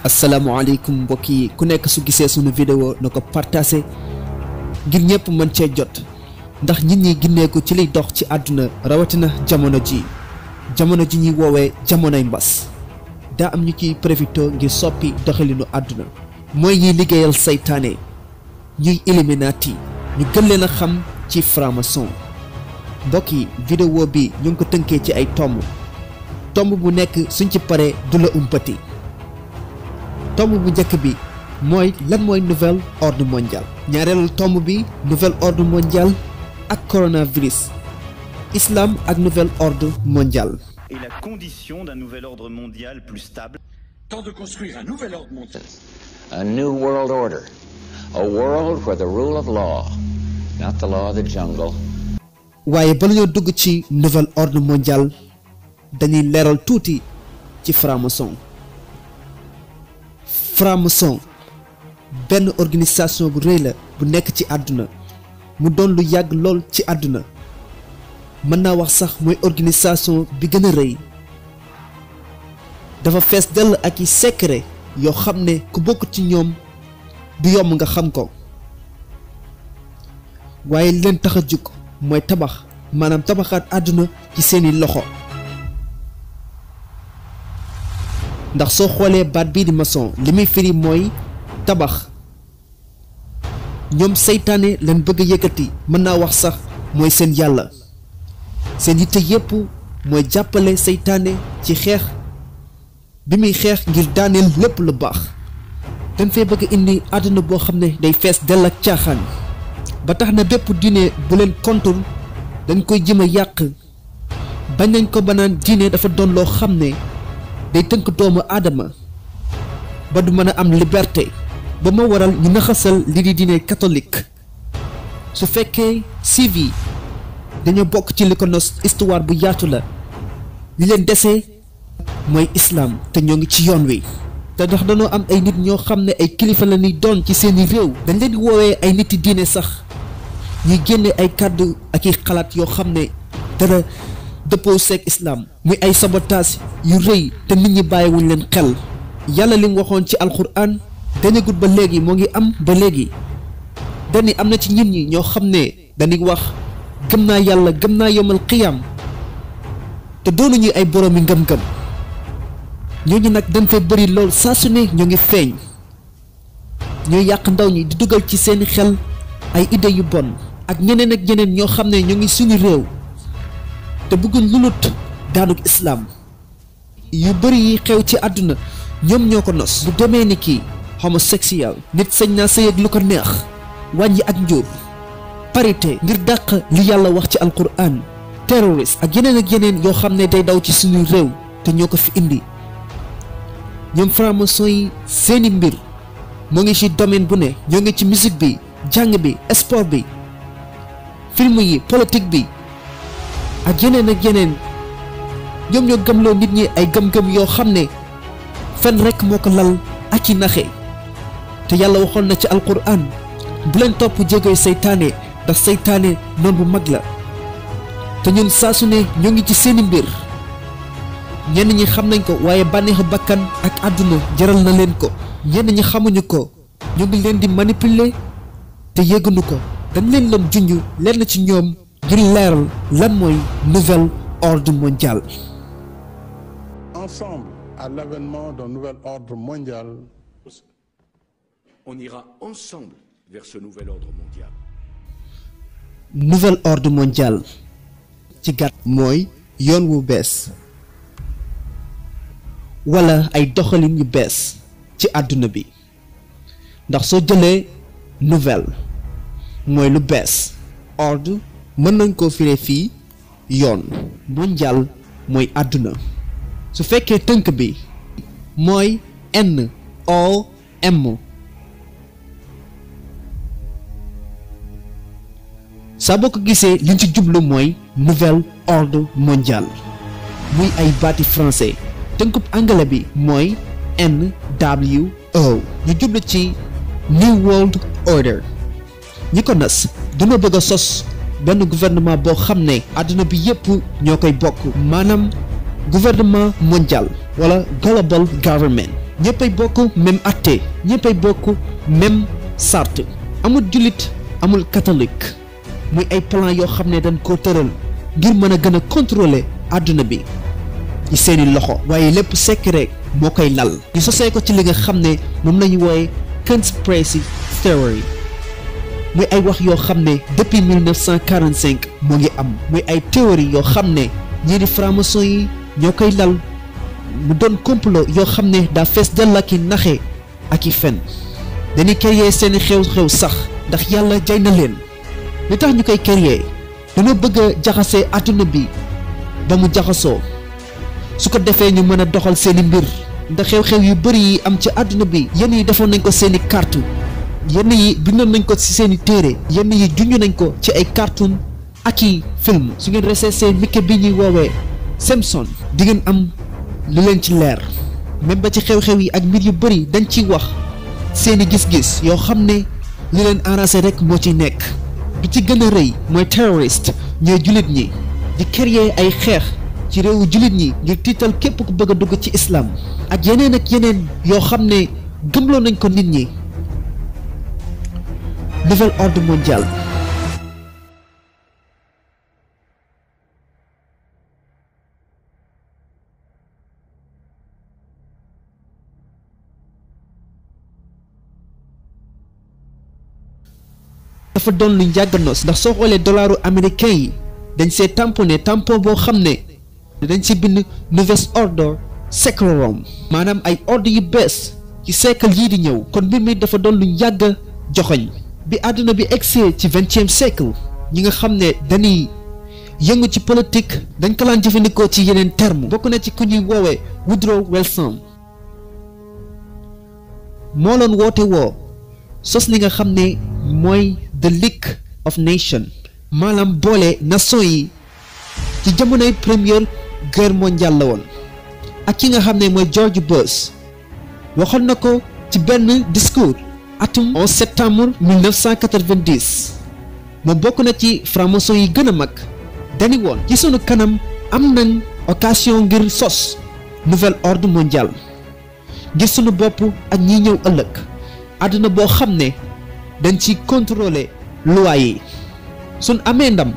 asalaamaaleykum mbokk yi ku nekk su gisee sunu vidéo na ko partagé ngir ñëpp mën cee jot ndax nit ñi ginneeku ci liy dox ci àdduna rawatina jamono ji ñuy woowee jamonoy mbas daa am ñu ciy profité ngir soppi doxalinu àdduna mooy ñiy liggéeyal saytaane ñuy Illuminati ñu gën leen a xam ci franc-maçon mbokk yi vidéo bi ñu ngi ko tënkee ci ay tomb bu nekk suñ ci paree du la umpati tomb bu njëkk bi mooy lan mooy nouvel ordre mondial ñaareelu tomb bi nouvel ordre mondial ak coronavirus islam ak nouvel ordre mondial et la condition d'un nouvel ordre mondial plus stable. Temps de construire un nouvel ordre mondial. A new world order. A world where the rule of law, not the law of the jungle. waaye bala ñoo dugg ci nouvel ordre mondial dañuy leeral tuuti ci franc-maçon benn organisation bu rëy la bu nekk ci àdduna mu doon lu yàgg lool ci àdduna mën naa wax sax mooy organisation bi gën a rëy dafa fees dell ak i secret yoo xam ne ku bokk ci ñoom du yomb nga xam ko waaye li leen tax a jug mooy tabaxaat àdduna ci seeni loxo ndax soo xoolee baat bii di maçon li muy firi mooy tabax ñoom seytaane leen bëgg a yëkkati mën naa wax sax mooy seen yàlla seen yitte yépp mooy jàppale seytaane ci xeex bi muy xeex ngir daaneel lépp lu baax dañ fay bëgg indi àdduna boo xam ne day fees dell ak caaxaan ba tax na bépp diine bu leen kontul dañ koy jëm a yàq bañ nañ ko ba naan diine dafa doon loo xam ne day tënk doomu aadama ba du mën a am liberté ba ma waral ñu naxasal li di diine catholique su fekkee civi dañoo bokk ci li ko nos histoire bu yaatu la li leen desee mooy islam te ñoo ngi ci yoon wi te ndax dañoo am ay nit ñoo xam ne ay kilifa la ñuy doon ci seeni réew dañ leen di woowee ay nit yi diine sax ñuy génne ay kàddu ak i xalaat yoo xam ne dara dëppoo seeg islam muy ay sabotage yu rëy te nit ñi bàyyiwuñ leen xel yàlla li mu waxoon ci alquran dañagut ba léegi moo ngi am ba léegi dani am na ci nit ñi ñoo xam ne dañuy wax gëm naa yàlla gëm naa yomal qiyaam te doonuñu ay boroomi ngëm-ngëm ñooñu nag dañ fay bëri lool saa su ne ñoo ngi feeñ ñooy yàq ndaw ñi di dugal ci seeni xel ay idées yu bon ak ñeneen ak ñeneen ñoo xam ne ñoo ngi suñu réew te bëgguñ lulut daanuk islam yu bëri yi xew ci àdduna ñoom ñoo ko nos lu demee ni kii homosexuel nit sañ naa sëy ak lu ko neex wàññi ak njur parité ngir dàq li yàlla wax ci alquran terroriste ak yeneen yoo xam ne day daw ci suñu réew te ñoo ko fi indi ñoom franc-maçon yi seeni mbir moo ngi ci domaine bu ne ñoo ngi ci musique bi jàng bi sport bi film yi politique bi ak yeneen ñoom ñoo gëmloo nit ñi ay gëm-gëm yoo xam ne fen rekk moo ko lal ak ci naxe te yàlla waxoon na ci alquran bu leen topp jéegoy seytaane ndax seytaane noon bu mag la te ñun saa su ne ñoo ngi ci seeni mbir ñenn ñi xam nañ ko waaye bànneexu bakkan ak àdduna jaral na leen ko ñenn ñi xamuñu ko ñu ngi leen di manipuler te yëgunu ko dañ leen doon junj lenn ci ñoom ngir leeral lan mooy nouvel ordre mondial. Ensemble à l'avènement d'un nouvel ordre mondial. On ira ensemble vers ce nouvel ordre mondial. Nouvel ordre mondial ci gàtt mooy yoon wu bees wala ay doxalin yu bees ci àdduna bi ndax soo jëlee nouvelle mooy lu bees ordre mën nañ koo firee fii yoon mondial mooy àdduna su fekkee tënk bi mooy NOM saa boo ko gisee liñ ci jublu mooy nouvel ordre mondial muy ay baati français tënkub anglais bi mooy NWO ñu jublu ci new world order ñi ko nas dina bëgg a sos benn gouvernement boo xam ne àdduna bi yépp ñoo koy bokk maanaam gouvernement mondial wala global government ñëppay bokk même atte ñëppay bokk même sart amul jullit amul catholique muy ay plan yoo xam ne dañ koo tëral ngir mën a gën a contrôler àdduna bi ci seeni loxo waaye lépp secret moo koy lal ñu sosee ko ci li nga xam ne moom la ñu wooye conspiracy theory muy ay wax yoo xam ne depuis 1945 moo ngi am muy ay théorie yoo xam ne ñii di franc-maçon yi ñoo koy lal mu doon complot yoo xam ne daa fees dell ak i naxe ak i fen dañuy créer seeni xew-xew sax ndax yàlla jay na leen li tax ñu koy créer dañoo bëgg a jaxase àdduna bi ba mu jaxasoo su ko defee ñu mën a doxal seeni mbir ndax xew-xew yu bari yi am ci àdduna bi yenn yi defoon nañ ko seeni carte yenn yi bindoon nañ ko ci seeni téere yenn yi junj nañ ko ci ay cartoon ak i film su ngeen reseesee mike bi ñuy woowee Simpson di ngeen am lu leen ci leer même ba ci xew-xew yi ak mbir yu bari dañ ciy wax seeni gis-gis yoo xam ne li leen arrangé rek moo ci nekk bi ci gën a rëy mooy terroriste ñooy jullit ñi di créer ay xeex ci réewu jullit ñi ngir tiital képp ku bëgg a dugg ci islam ak yeneen yoo xam ne gëmloo nañ ko nit ñi. Nouvel Ordre Mondial. dafa doon lu njàgg nos ndax soo xoolee dollaru américain yi dañ see tamponné tampon boo xam ne dañ si bind Nouvel Ordre Senegal maanaam ay ordre yu bees ci siècle yii di ñëw kon mbir mi dafa doon lu njàgg joxoñ bi àdduna bi egsee ci 20e siècle ñi nga xam ne dañuy yëngu ci politique dañ ko laan jëfandikoo ci yeneen terme bokk na ci ku ñuy woowee Woodrow Wilson moo loon woote woo sos li nga xam ne mooy the League of Nations maanaam boole nation yi ci jamonoy première guerre mondiale la woon ak ki nga xam ne mooy George Bush waxoon na ko ci benn discours atum 11 septembre 1990 moom bokk na ci franc-maçon yi gën a mag dañu woon ci sunu kanam am nañ occasion ngir sos Nouvel Ordre Mondial ngir sunu bopp ak ñi ñëw ëllëg àdduna boo xam ne dañ ci contrôler loi yi suñ amee ndam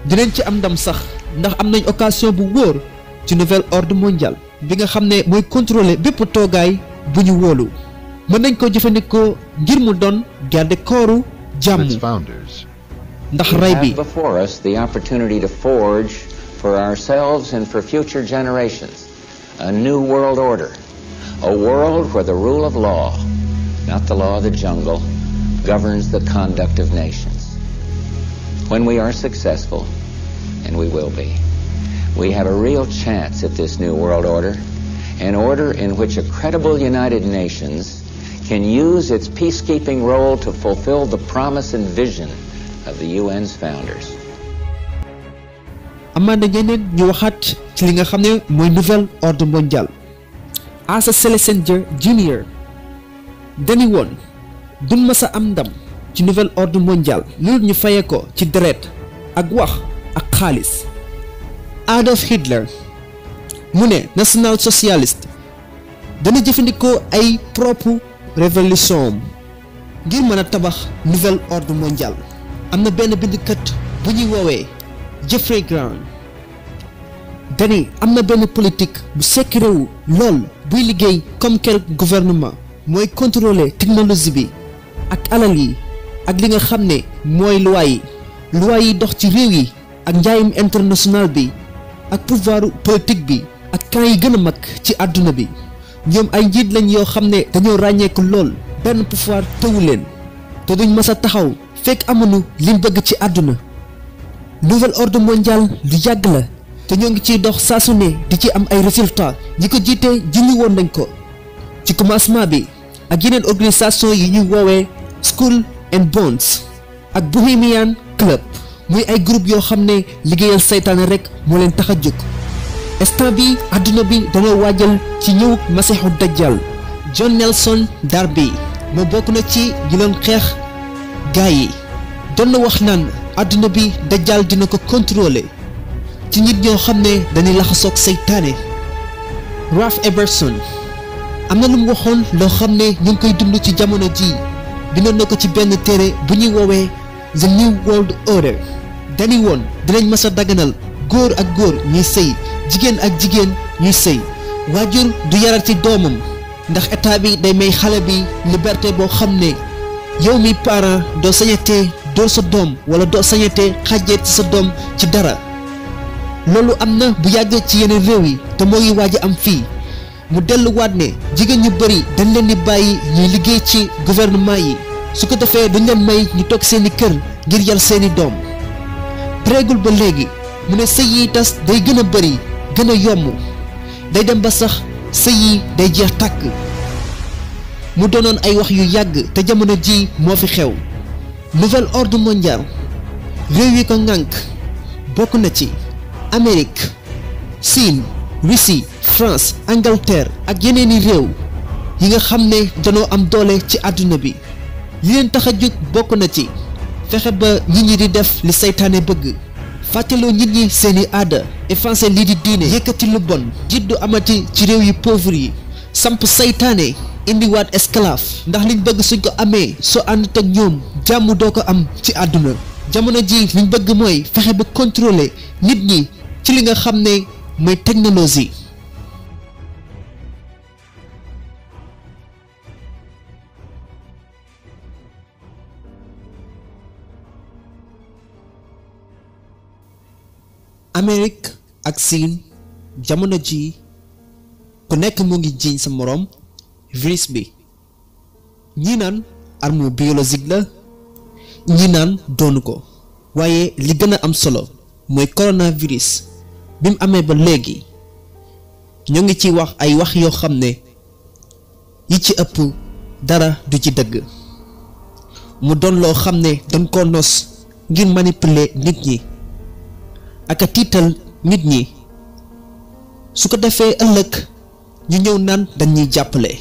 dinañ ci am ndam sax ndax am nañ occasion bu wóor ci Nouvel Ordre Mondial bi nga xam ne mooy contrôler bépp toogaay bu ñu wóolu mën nañ ko jëfandikoo ngir mu doon garde kooru jàmm ndax rey bi before us the opportunity to forge for ourselves and for future generations a new world order, a world where the rule of law, not the law of the jungle, governs the conduct of nations. When we are successful, and we will be, we have a real chance at this new world order, an order in which a credible United Nations can use its peacekeeping role to fulfill the promise and vision of the UN's founders. amaan na ñeneen ñu waxaat ci li nga xam ne mooy Nouvel Ordre Mondial. Asa Schlesinger Jr. dañu woon duñ mës a am ndam ci Nouvel Ordre Mondial loolu ñu fayee ko ci deret ak wax ak xaalis. Adolf Hitler mu ne national socialiste dana jëfandikoo ay propre révolution ngir mën a tabax Nouvel Ordre Mondial. am na benn bindkat bu ñuy woowee Jeffrey Grant dani am na benn politique bu secret wu lool buy liggéey comme quel gouvernement mooy contrôler technologie bi ak alal yi ak li nga xam ne mooy loi yi dox ci réew yi ak njaayum international bi ak pouvoir politique bi ak camp yi gën a mag ci àdduna bi ñoom ay njiit lañ yoo xam ne dañoo ràññeeku lool benn pouvoir tëwu leen te duñ mës a taxaw fekk amuñu liñ bëgg ci àdduna. Nouvel Ordre Mondial lu yàgg la te ñoo ngi ciy dox saa su ne di ci am ay résultats ñi ko jiite junñu woon nañ ko ci commencement bi ak yeneen organisation yi ñuy woowee Skull and Bones ak Bohemian Club muy ay groupe yoo xam ne liggéeyal saytaane rek moo leen tax a jóg. instant bi àdduna bi dañoo waajal ci ñëw Masiixu Dajjal. John Nelson Darby moo bokk na ci ñi doon xeex gaa yi doon na wax naan àdduna bi Dajjal dina ko contrôler ci nit ñoo xam ne dañuy laxasoog seytaane. Ralph Emerson am na lu mu waxoon loo xam ne ñu ngi koy dund ci jamono ji bindoon na ko ci benn téere bu ñuy woowee The New World Order. dañuy woon dinañ mës a daganal góor ak góor ñuy sëy, jigéen ak jigéen ñuy sëy. waajur du yaral ci doomam ndax état bi day may xale bi liberté boo xam ne yow mi parent doo sañatee dóor sa doom wala doo sañatee xàjjee ci sa doom ci dara. loolu am na bu yàgg ci yeneen réew yi te moo ngi waaj a am fii. mu delluwaat ne jigéen ñu bari dañ leen di bàyyi ñuy liggéey ci gouvernement yi, su ko defee duñ leen may ñu toog seeni kër ngir yar seeni doom. préegul ba léegi mu ne sëy yi tas day gën a bari gën a yomb, day dem ba sax sëy yi day jeex tàkk. mu doonoon ay wax yu yàgg te jamono ji moo fi xew. Nouvel Ordre Mondial réew yi ko ŋànk bokk na ci Amérique, Chine, Russie, France, Angleterre ak yeneeni réew yi nga xam ne danoo am doole ci àdduna bi. li leen tax a jóg bokk na ci fexe ba nit ñi di def li saytaane bëgg, fàttaloo nit ñi seeni aada, effacer lii di diine, yëkkati lu bon, jiddu amati ci réew yu pauvre yi, samp saytaane, indiwaat esclave. ndax liñ bëgg suñ ko amee soo àndut ak ñoom jàmm doo ko am ci àdduna. jamono ji liñ bëgg mooy fexe ba contrôler nit ñi ci li nga xam ne mooy technologie. Amérique ak Chine jamono ji ku nekk mu ngi jiiñ sa moroom virus bi. ñi naan arme biologique la, ñi naan doonu ko, waaye li gën a am solo mooy coronavirus bi mu amee ba léegi ñoo ngi ci wax ay wax yoo xam ne yi ci ëpp dara du ci dëgg. mu doon loo xam ne dañ koo nos ngir manipuler nit ñi ak a tiital nit ñi, su ko defee ëllëg ñu ñëw naan dañuy jàppale.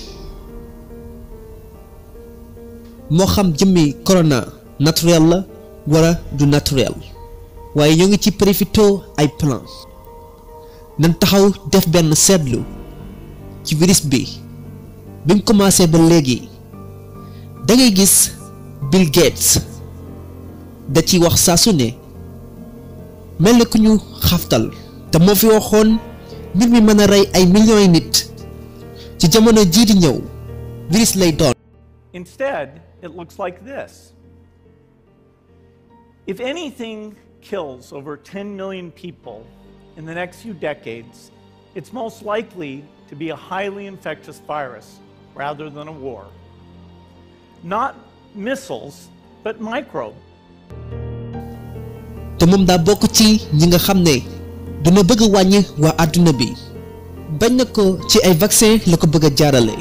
moo xam jëmmi corona naturel la wala du naturel, waaye ñoo ngi ci profito ay plan. nañ taxaw def benn seetlu ci virus bi mu commencé ba léegi. da ngay gis Bill Gates da ci wax saa su ne mel na ku ñu xaftal, te moo fi waxoon mbir mi mën a rey ay millions yi nit. ci jamono jii di ñëw virus lay doon. Instead, it looks like this. If anything kills over 10 million people in the next few decades, it's most likely to be a highly infectious virus rather than a war. Not missiles, but microbes. te moom daa bokk ci ñi nga xam ne dina bëgg a wàññi waa àdduna bi. bañ na ko ci ay vaccin la ko bëgg a jaarale,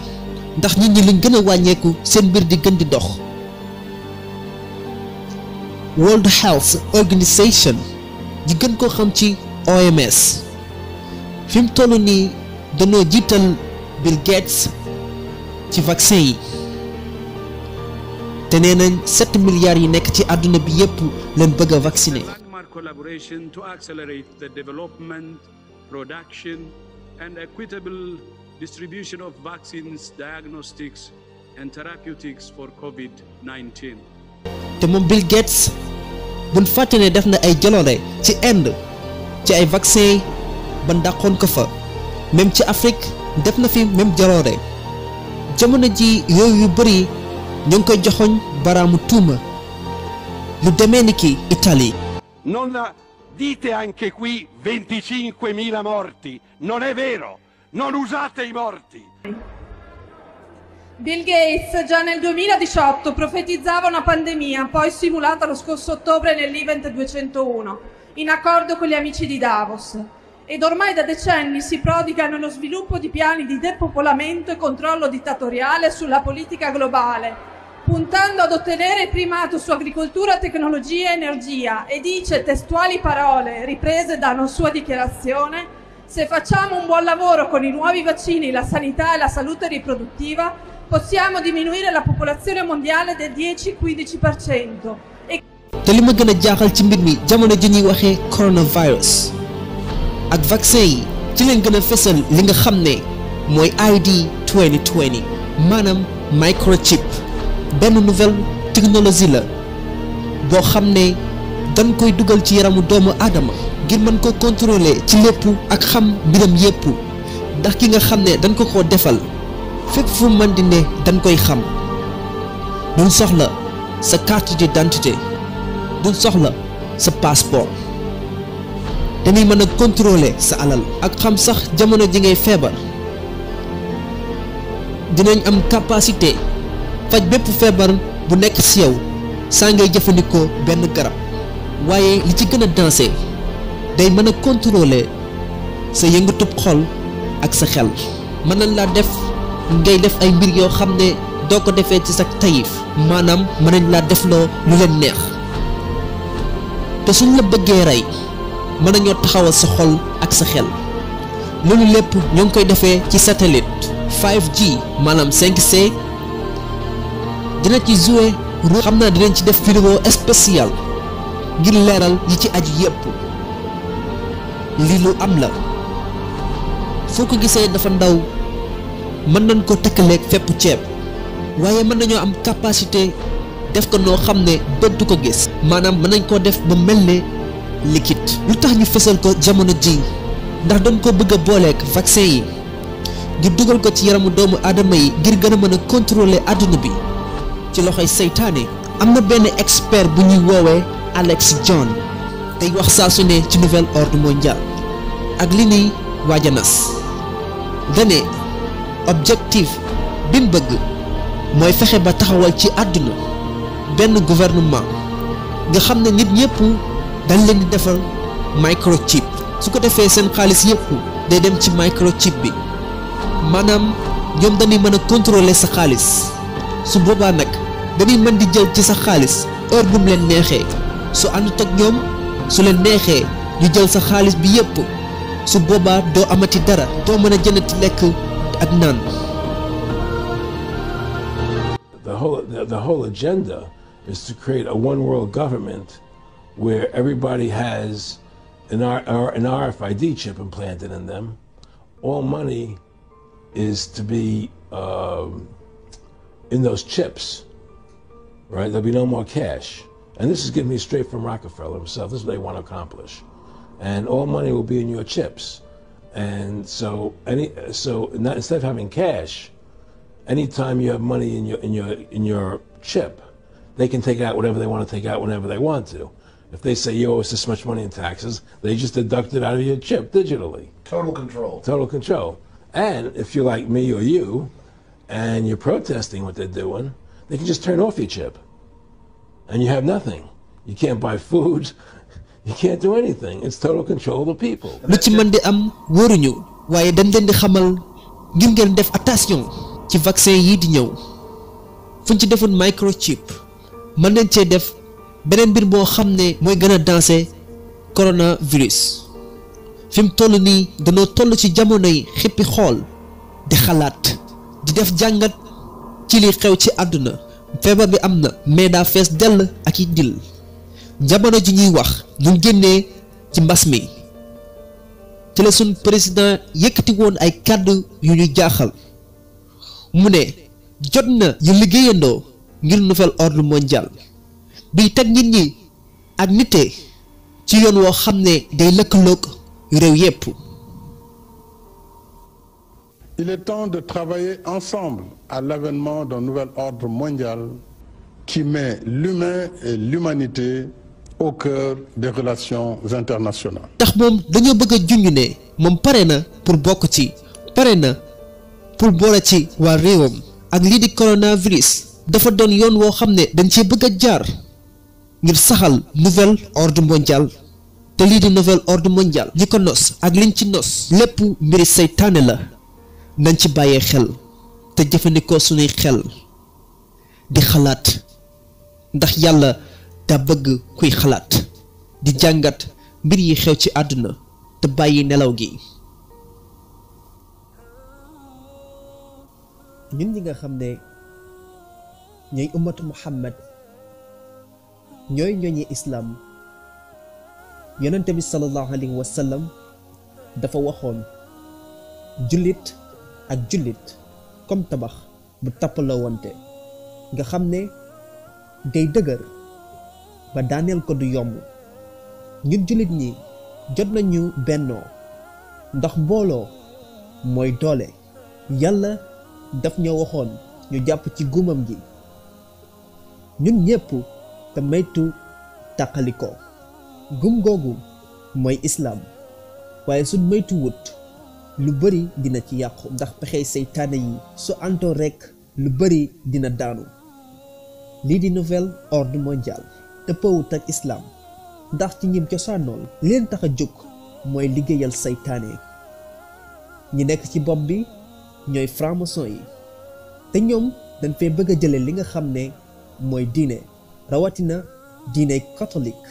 ndax nit ñi luñ gën a wàññeeku seen mbir di gën di dox. World Health Organization ñi gën koo xam ci OMS fi mu toll nii dañoo jiital Bill Gates ci vaccin yi, te nee nañ 7 milliards yi nekk ci àdduna bi yépp leen bëgg a vacciner. Collaboration to accelerate the development, production, and equitable distribution of vaccines, diagnostics, and therapeutics for COVID-19. te moom Bill Gates buñ fàtte ne def na ay jaloore ci Inde ci ay vaccin ba dàqoon ko fa, même ci Afrique def na fi même jaloore. jamono ji réew yu bari ñu ngi koy joxoñ baraamu tuuma, lu demee ni ki Italie. Non dite anche qui 25.000 morti, non è vero, non usate i morti. Bill Gates già nel 2018 profetizzava una pandemia, poi simulata lo scorso ottobre nell'Event 201, in accordo con gli amici di Davos. Ed ormai da decenni si prodiga nello sviluppo di piani di depopolamento e controllo dittatoriale sulla politica globale, puntando ad ottenere il primato su agricoltura, tecnologia e energia, e dice testuali parole riprese da una sua dichiarazione: se facciamo un buon lavoro con i nuovi vaccini, la sanità e la salute riproduttiva, possiamo diminuire la popolazione mondiale del 10-15%. te li ma gën a jaaxal ci mbir mi jamono ji ñuy waxee coronavirus ak vaccin yi ci leen gën a fësal li nga xam ne mooy ID 2020 maanaam microchip benn nouvelle technologie la boo xam ne dañ koy dugal ci yaramu doomu aadama ngir mën ko contrôler ci lépp ak xam mbiram yépp ndax ki nga xam ne dañ ko defal fépp fu mën di ne dañ koy xam duñ soxla sa carte d'identité duñ soxla sa passeport dañuy mën a contrôler sa alal ak xam sax jamono ji ngay feebar dinañ am capacité faj bépp feebar bu nekk ci yow saa ngay jëfandikoo benn garab waaye li ci gën a dansé day mën a contrôler sa yëngatub xol ak sa xel mën nañ laa def ngay def ay mbir yoo xam ne doo ko defee ci sa tayif maanaam mën nañ laa defloo lu leen neex te suñ la bëggee rey mën nañoo taxawal sa xol ak sa xel loolu lépp ñoo ngi koy defee ci satellite 5G maanaam 5C dina ci jouer rôle xam naa dinañ ci def vidéo spéciale ngir leeral yi ci aju yépp lii lu am la soo ko gisee dafa ndaw mën nañ ko tëkkaleeg fépp ceeb waaye mën nañoo am capacité def ko noo xam ne bët du ko gis maanaam mën nañ koo def ba mel ne liquide lu tax ñu fësal ko jamono ji ndax dañ ko bëgg a booleeg vaccin yi ngir dugal ko ci yaramu doomu aadama yi ngir gën a mën a contrôler àdduna bi ci loxoy seytaane am na benn expert bu ñuy woowee Alex John tey wax saa su ne ci Nouvel Ordre Mondial ak li ni waaja nas dane objectif bi mu bëgg mooy fexe ba taxawal ci àdduna benn gouvernement nga xam ne nit ñëpp dañ leen di defal microchip su ko defee seen xaalis yëpp day dem ci microchip bi maanaam ñoom dañuy mën a contrôler sa xaalis su boobaa nag dañuy mën di jël ci sa xaalis heure bu mu leen neexee su àndut ak ñoom su leen neexee ñu jël sa xaalis bi yëpp su boobaa doo amati dara doo mën a jëndati lekk ak naan. The whole agenda is to create a one world government where everybody has an RFID chip implanted in them. All money is to be in those chips, right? There'll be no more cash. And this is getting me straight from Rockefeller himself. This is what they want to accomplish. And all money will be in your chips. And so instead of having cash, anytime you have money in your chip, they can take out whatever they want to take out whenever they want to. If they say you owe us this much money in taxes, they just deduct it out of your chip digitally. Total control. Total control. And if you're like me or you, and you're protesting what they're doing, they can just turn off your chip. And you have nothing. You can't buy food. You can't do anything. It's total control of the people. lu ci mën di am wóoruñu waaye dañ leen di xamal ngir ngeen def attention ci vaccin yi di ñëw fuñ ci defoon microchip mën nañ cee def beneen mbir boo xam ne mooy gën a danser coronavirus fi mu toll nii danoo toll ci jamono yi xippi xool di xalaat di def jàngat ci li xew ci àdduna feebar bi am na mais daa fees dell ak i dil jamono ji ñuy wax ñu génnee ci mbas mi ci la suñ président yëkkati woon ay kàddu yu ñu jaaxal mu ne jot na ñu liggéeyandoo ngir nouvel ordre mondial biy teg nit ñi ak nite ci yoon woo xam ne day lëkkaloog réew yépp. Il est temps de travailler ensemble à l'avènement d'un nouvel ordre mondial qui met l'humain et l'humanité au cœur des relations internationales. tax moom dañoo bëgg a junj ne moom pare na pour bokk ci pare na pour boole ci waa réewam ak lii di coronavirus dafa doon yoon woo xam ne dañ cee bëgg a jaar ngir saxal nouvel ordre mondial te lii di nouvel ordre mondial ñi ko nos ak liñ ci nos lépp mbiri seytaane la nañ ci bàyyee xel te jëfandikoo suñuy xel di xalaat ndax yàlla daa bëgg kuy xalaat di jàngat mbir yi xew ci àdduna te bàyyi nelaw gi. ñun ñi nga xam ne ñooy ummatu Muhammad ñooy ñooñi islam yonente bi sallallahu alayhi wa sallam dafa waxoon jullit ak jullit comme tabax bu tappaloo wante nga xam ne day dëgër ba daaneel ko du yomb. ñun jullit ñi jot nañu bennoo ndax mbooloo mooy doole. yàlla daf ñoo waxoon ñu jàpp ci gumam gi ñun ñépp te maytu tàqalikoo. gum googu mooy islaam waaye suñ maytu wut lu bari dina ci yàqu ndax pexey seytaane yi su antoo rekk lu bari dina daanu. lii di nouvel ordre mondial dëppoowut ak islaam ndax ci ñim cosaanool leen tax a jóg mooy liggéeyal seytaane. ñi nekk ci bopp bi ñooy franc-maçon yi te ñoom dañ fee bëgg a jële li nga xam ne mooy diine rawatina diine catholique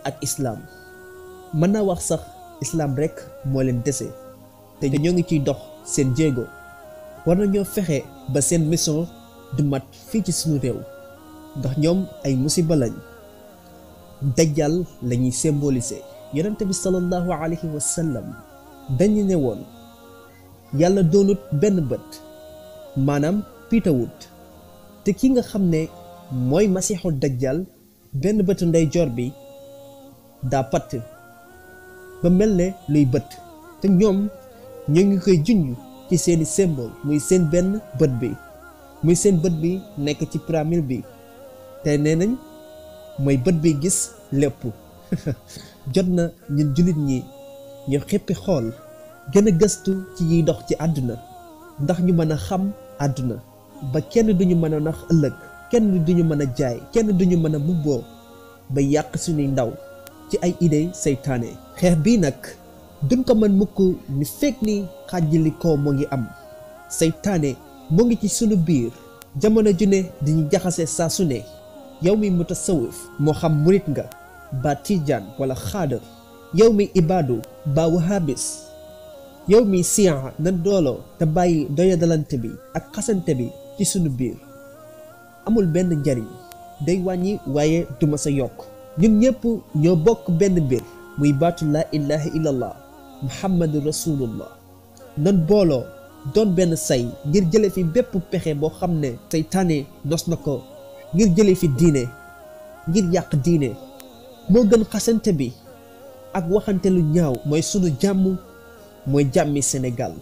ak islaam. mën naa wax sax islaam rekk moo leen dese te ñoo ngi ciy dox seen jéego. war nañoo fexe ba seen mission du mat fii ci suñu réew ndax ñoom ay musiba lañ. dajjal lañuy symboliser. yonente bi sallallahu alayhi wa sallam dañu ne woon yàlla doonut benn bët maanaam piitawut te ki nga xam ne mooy masiixu dajjal benn bëtu ndeyjoor bi daa patt ba mel ne luy bët te ñoom ñoo ngi koy junj ci seeni symbole muy seen benn bët bi nekk ci pyramide bi te nee nañ mooy bët bi gis lépp. jot na ñun jullit ñi ñu xippi xool gën a gëstu ci yiy dox ci àdduna ndax ñu mën a xam àdduna ba kenn duñu mën a nax ëllëg, kenn duñu mën a jaay, kenn duñu mën a mubboo ba yàq suñuy ndaw ci ay idée seytaane. xeex bii nag duñ ko mën mukk ni fekk ni xàjjali ko moo ngi am. seytaane moo ngi ci sunu biir jamono ju ne diñu jaxase saa su ne. yow mi mutasawif moo xam murit nga ba tijaan wala xaadar, yow mi ibaadu ba wahabis, yow mi siyan na dooloo te bàyyi doyadalante bi ak xasante bi ci sunu biir amul benn njariñ, day wàññi waaye duma sa yokk. ñun ñëpp ñoo bokk benn mbir muy baatu laa ilaha illallah muhammadu rasulullah. nan booloo doon benn say ngir jële fi bépp pexe boo xam ne seytaane nos na ko ngir jële fi diine, ngir yàq diine. moo gën xasante bi ak waxante lu ñaaw. mooy sunu jàmm, mooy jàmmi Sénégal.